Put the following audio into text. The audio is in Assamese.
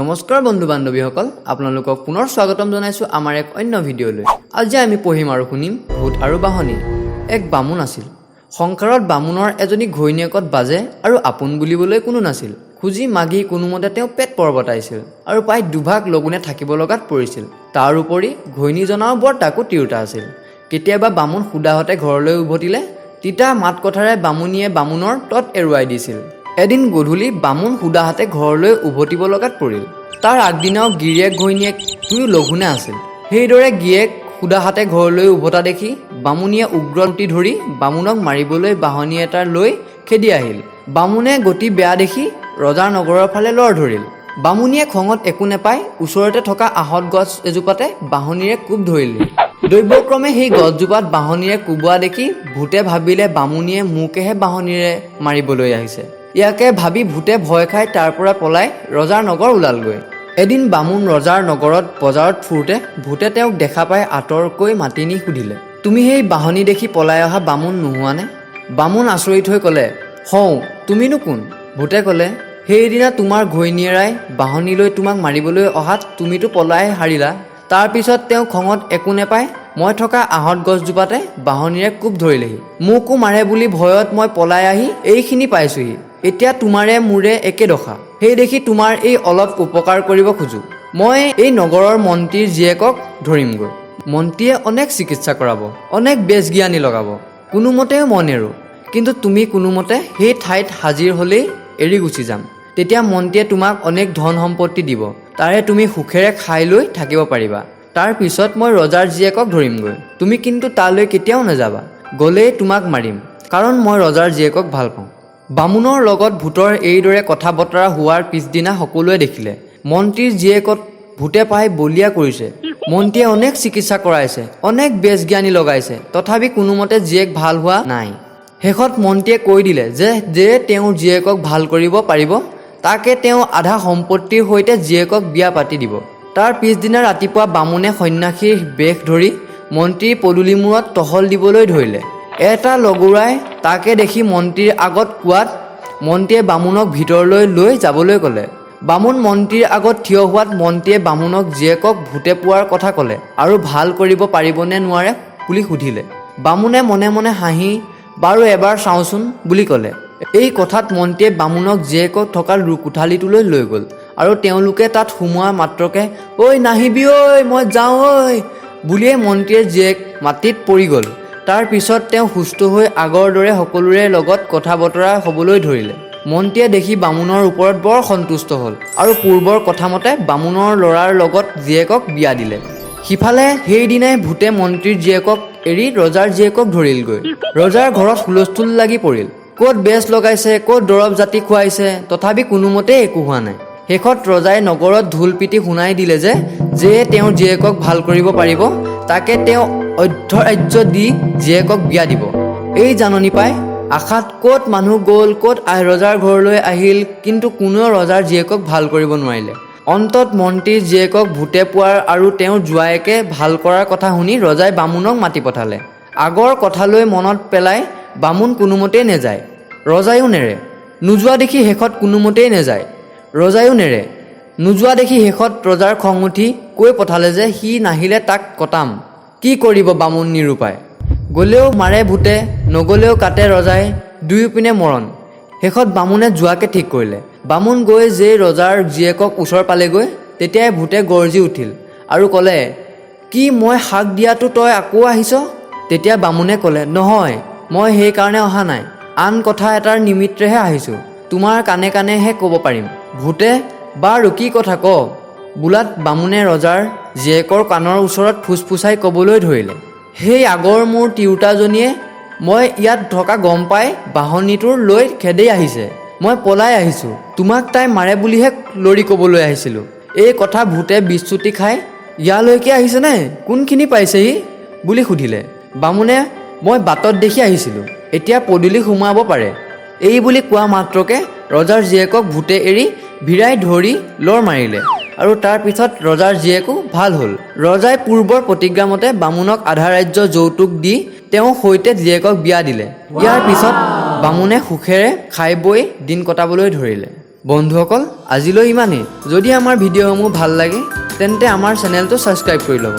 নমস্কাৰ বন্ধু বান্ধৱীসকল, আপোনালোকক পুনৰ স্বাগতম জনাইছোঁ আমাৰ এক অন্য ভিডিঅ'লৈ। আজি আমি পঢ়িম আৰু শুনিম ভূত আৰু বাঁহনি। এক বামুণ আছিল। সংসাৰত বামুণৰ এজনী ঘৈণীয়েকত বাজে আৰু আপোন বুলিবলৈ কোনো নাছিল। খুজি মাগি কোনোমতে তেওঁ পেট পৰবতাইছিল আৰু প্ৰায় দুভাগ লগুণে থাকিব লগাত পৰিছিল। তাৰ উপৰি ঘৈণীজনাও বৰ তাকো তিৰোতা আছিল। কেতিয়াবা বামুণ সুদাহতে ঘৰলৈ উভতিলে তিতা মাত কথাৰে বামুণীয়ে বামুণৰ তত এৰুৱাই দিছিল। এদিন গধূলি বামুণ সুদাহাতে ঘৰলৈ উভতিব লগাত পৰিল। তাৰ আগদিনাও গিৰিয়েক ঘৈণীয়েক দুয়ো লঘোণে আছিল। সেইদৰে গিৰিয়েক সুদাহাতে ঘৰলৈ উভতা দেখি বামুণীয়ে উগ্ৰমূৰ্তি ধৰি বামুণক মাৰিবলৈ বাঁহনি এটা লৈ খেদি আহিল। বামুণে গতি বেয়া দেখি ৰজাৰ নগৰৰ ফালে লৰ ধৰিল। বামুণীয়ে খঙত একো নেপাই ওচৰতে থকা আহঁত গছ এজোপাতে বাঁহনিৰে কোব ধৰিলেহি। দৈৱক্ৰমে সেই গছজোপাত বাঁহনিৰে কোবোৱা দেখি ভূতে ভাবিলে, বামুণীয়ে মোকেহে বাঁহনিৰে মাৰিবলৈ আহিছে। ইয়াকে ভাবি ভূতে ভয় খাই তাৰ পৰা পলাই ৰজাৰ নগৰ ওলালগৈ। এদিন বামুণ ৰজাৰ নগৰত বজাৰত ফুৰোঁতে ভূতে তেওঁক দেখা পাই আঁতৰকৈ মাতি নি সুধিলে, "তুমি সেই বাঁহনি দেখি পলাই অহা বামুণ নোহোৱানে?" বামুণ আচৰিত হৈ ক'লে, "হওঁ, তুমিনো কোন?" ভূতে ক'লে, "সেইদিনা তোমাৰ ঘৈণীয়েৰাই বাঁহনি লৈ তোমাক মাৰিবলৈ অহাত তুমিতো পলাই সাৰিলা। তাৰ পিছত তেওঁ খঙত একো নেপাই মই থকা আহঁত গছজোপাতে বাঁহনিৰে কোব ধৰিলেহি। মোকো মাৰে বুলি ভয়ত মই পলাই আহি এইখিনি পাইছোহি। এতিয়া তোমাৰে মোৰে একে দশা। সেই দেখি তোমাৰ এই অলপ উপকাৰ কৰিব খোজোঁ। মই এই নগৰৰ মন্ত্ৰীৰ জীয়েকক ধৰিমগৈ। মন্ত্ৰীয়ে অনেক চিকিৎসা কৰাব, অনেক বেজ জ্ঞানী লগাব, কোনোমতেও মই নেৰোঁ। কিন্তু তুমি কোনোমতে সেই ঠাইত হাজিৰ হ'লেই এৰি গুচি যাম। তেতিয়া মন্ত্ৰীয়ে তোমাক অনেক ধন সম্পত্তি দিব। তাৰে তুমি সুখেৰে খাই লৈ থাকিব পাৰিবা। তাৰ পিছত মই ৰজাৰ জীয়েকক ধৰিমগৈ। তুমি কিন্তু তালৈ কেতিয়াও নাযাবা। গ'লেই তোমাক মাৰিম, কাৰণ মই ৰজাৰ জীয়েকক ভাল পাওঁ।" বামুণৰ লগত ভূতৰ এইদৰে কথা বতৰা হোৱাৰ পিছদিনা সকলোৱে দেখিলে, মন্ত্ৰীৰ জীয়েকক ভূতে পাই বলিয়া কৰিছে। মন্ত্ৰীয়ে অনেক চিকিৎসা কৰাইছে, অনেক বেজ জ্ঞানী লগাইছে, তথাপি কোনোমতে জীয়েক ভাল হোৱা নাই। শেষত মন্ত্ৰীয়ে কৈ দিলে যে যে তেওঁৰ জীয়েকক ভাল কৰিব পাৰিব, তাকে তেওঁ আধা সম্পত্তিৰ সৈতে জীয়েকক বিয়া পাতি দিব। তাৰ পিছদিনা ৰাতিপুৱা বামুণে সন্যাসীৰ বেশ ধৰি মন্ত্ৰীৰ পদূলিমূৰত টহল দিবলৈ ধৰিলে। এটা লগৰাই তাকে দেখি মন্ত্ৰীৰ আগত কোৱাত মন্ত্ৰীয়ে বামুণক ভিতৰলৈ লৈ যাবলৈ ক'লে। বামুণ মন্ত্ৰীৰ আগত থিয় হোৱাত মন্ত্ৰীয়ে বামুণক জীয়েকক ভূতে পোৱাৰ কথা ক'লে আৰু ভাল কৰিব পাৰিবনে নোৱাৰে বুলি সুধিলে। বামুণে মনে মনে হাঁহি, "বাৰু, এবাৰ চাওঁচোন" বুলি ক'লে। এই কথাত মন্ত্ৰীয়ে বামুণক জীয়েকক থকা কোঠালিটোলৈ লৈ গ'ল আৰু তেওঁলোকে তাত সোমোৱা মাত্ৰকে "ঐ নাহিবি, ঐ মই যাওঁ ঐ" বুলিয়ে মন্ত্ৰীৰ জীয়েক মাটিত পৰি গ'ল। তাৰ পিছত তেওঁ সুস্থ হৈ আগৰ দৰে সকলোৰে লগত কথা বতৰা হ'বলৈ ধৰিলে। মন্ত্ৰীয়ে দেখি বামুণৰ ওপৰত বৰ সন্তুষ্ট হ'ল আৰু পূৰ্বৰ কথামতে বামুণৰ ল'ৰাৰ লগত জীয়েকক বিয়া দিলে। সিফালে সেইদিনাই ভূতে মন্ত্ৰীৰ জীয়েকক এৰি ৰজাৰ জীয়েকক ধৰিলগৈ। ৰজাৰ ঘৰত হুলস্থুল লাগি পৰিল। ক'ত বেজ লগাইছে, ক'ত দৰৱ জাতি খুৱাইছে, তথাপি কোনোমতেই একো হোৱা নাই। শেষত ৰজাই নগৰত ঢোল পিটি শুনাই দিলে যে যিয়ে তেওঁৰ জীয়েকক ভাল কৰিব পাৰিব, তাকে তেওঁ অৰ্ধৰাজ্য দি জীয়েকক বিয়া দিব। এই জাননী পাই আশাত ক'ত মানুহ গ'ল, ক'ত ৰজাৰ ঘৰলৈ আহিল, কিন্তু কোনেও ৰজাৰ জীয়েকক ভাল কৰিব নোৱাৰিলে। অন্তত মন্ত্ৰীৰ জীয়েকক ভূতে পোৱাৰ আৰু তেওঁৰ জোঁৱায়েকে ভাল কৰাৰ কথা শুনি ৰজাই বামুণক মাতি পঠালে। আগৰ কথালৈ মনত পেলাই বামুণ কোনোমতেই নেযায়, ৰজায়ো নেৰে। নোযোৱা দেখি শেষত কোনোমতেই নেযায়, ৰজায়ো নেৰে। নোযোৱা দেখি শেষত ৰজাৰ খং উঠি কৈ পঠালে যে সি নাহিলে তাক কটাম। কি কৰিব বামুণ নিৰুপায়। গ'লেও মাৰে ভূতে, নগ'লেও কাটে ৰজাই, দুয়োপিনে মৰণ। শেষত বামুণে যোৱাকে ঠিক কৰিলে। বামুণ গৈ যেই ৰজাৰ জীয়েকক ওচৰ পালেগৈ, তেতিয়াই ভূতে গৰ্জি উঠিল আৰু ক'লে, "কি, মই হাক দিয়াতো তই আকৌ আহিছ?" তেতিয়া বামুণে ক'লে, "নহয়, মই সেইকাৰণে অহা নাই, আন কথা এটাৰ নিমিত্তেহে আহিছোঁ। তোমাৰ কাণে কাণেহে ক'ব পাৰিম।" ভূতে "বাৰু, কি কথা ক" বোলাত বামুণে ৰজাৰ জীয়েকৰ কাণৰ ওচৰত ফুচফুচাই ক'বলৈ ধৰিলে, "সেই আগৰ মোৰ তিৰোতাজনীয়ে মই ইয়াত থকা গম পাই বাঁহনিটোৰ লৈ খেদি আহিছে। মই পলাই আহিছোঁ। তোমাক তাই মাৰে বুলিহে লৰি ক'বলৈ আহিছিলোঁ।" এই কথা ভূতে বিচুতি খাই, "ইয়ালৈকে আহিছেনে? কোনখিনি পাইছেহি?" বুলি সুধিলে। বামুণে, "মই বাটত দেখি আহিছিলোঁ, এতিয়া পদূলি সোমাব পাৰে" এই বুলি কোৱা মাত্ৰকে ৰজাৰ জীয়েকক ভূতে এৰি ভিৰাই ধৰি লৰ মাৰিলে আৰু তাৰ পিছত ৰজাৰ জীয়েকো ভাল হ'ল। ৰজাই পূৰ্বৰ প্ৰতিজ্ঞামতে বামুণক আধা ৰাজ্য যৌতুক দি তেওঁৰ সৈতে জীয়েকক বিয়া দিলে। ইয়াৰ পিছত বামুণে সুখেৰে খাই বৈ দিন কটাবলৈ ধৰিলে। বন্ধুসকল, আজিলৈ ইমানেই। যদি আমাৰ ভিডিঅ'সমূহ ভাল লাগে, তেন্তে আমাৰ চেনেলটো ছাবস্ক্ৰাইব কৰি ল'ব।